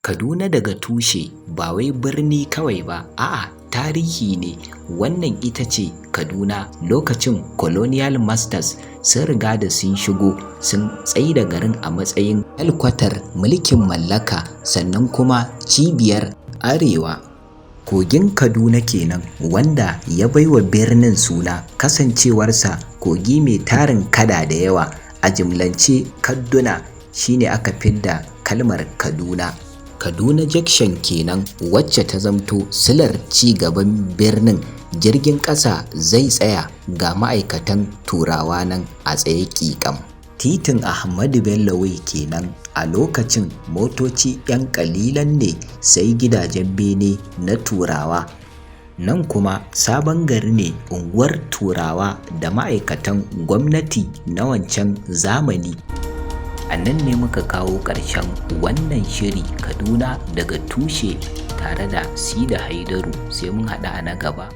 Kaduna daga tushe ba wai birni kawai ba, a'a, tarihi ne. Wannan ita ce Kaduna lokacin colonial masters sun riga da sun shigo, sun tsaida garin a matsayin helkwatar mulkin mallaka, sannan kuma cibiyar arewa. Kogin Kaduna kenan wanda ya baiwa birnin suna, kasancewarsa kogi mai tarin kada da yawa. A jimlance Kadduna shine aka fidda kalmar Kaduna. Kaduna Junction kenan, wacce ta zamto silar ci gaban birnin. Jirgin ƙasa zai tsaya, ga ma'aikatan Turawa nan a tsaye ƙiƙam. Titin Ahmadu Bello Way kenan. A lokacin motoci 'yan ƙalilan ne, sai gidajen bene na Turawa. Nan kuma sabon gari ne, unguwar Turawa da ma'aikatan gwamnati na wancan zamani. A nan ne muka kawo ƙarshen wannan shiri, Kaduna daga tushe, tare da Sida Haidaru. Sai mun haɗu a na gaba.